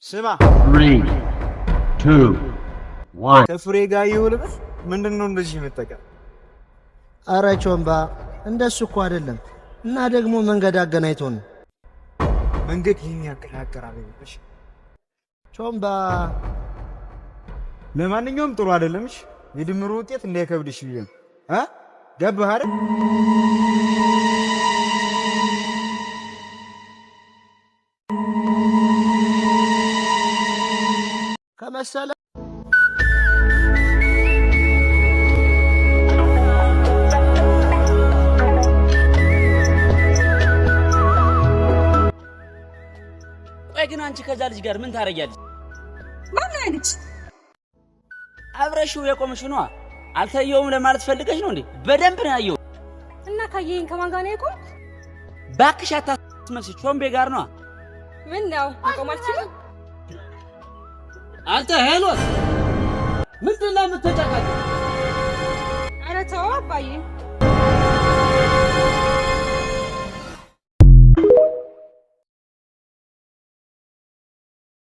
ስማ። Three, two, one. ከፍሬ ጋር ይውልበት ምንድን ነው እንደዚህ የምጠቀም? አረ ቾምባ፣ እንደሱ እኮ አይደለም። እና ደግሞ መንገድ አገናኝቶን ነው። መንገድ ይህን ያክል አቀራረብ። ቾምባ። ለማንኛውም ጥሩ አይደለም። እሺ፣ የድምሩ ውጤት እንዳይከብድሽ ብዬ ነው። እ ገባህ አይደል? ከመሰለ። ቆይ ግን አንቺ ከዛ ልጅ ጋር ምን ታደርጊያለሽ? ማነው ያ ልጅ? አብረሽው የቆምሽው ነዋ። አልታየውም ለማለት ፈልገሽ ነው እንዴ? በደንብ ነው ያየው። እና ካየኸኝ ከማን ጋር ነው የቆምኩት? ባክሽ አታስመስይ፣ ቾምቤ ጋር ነዋ። ምን ነው መቆም አልችልም? አንተ ሄኖክ፣ ምንድን ነው የምትጨቃጨቅ? ኧረ ተው አባዬ።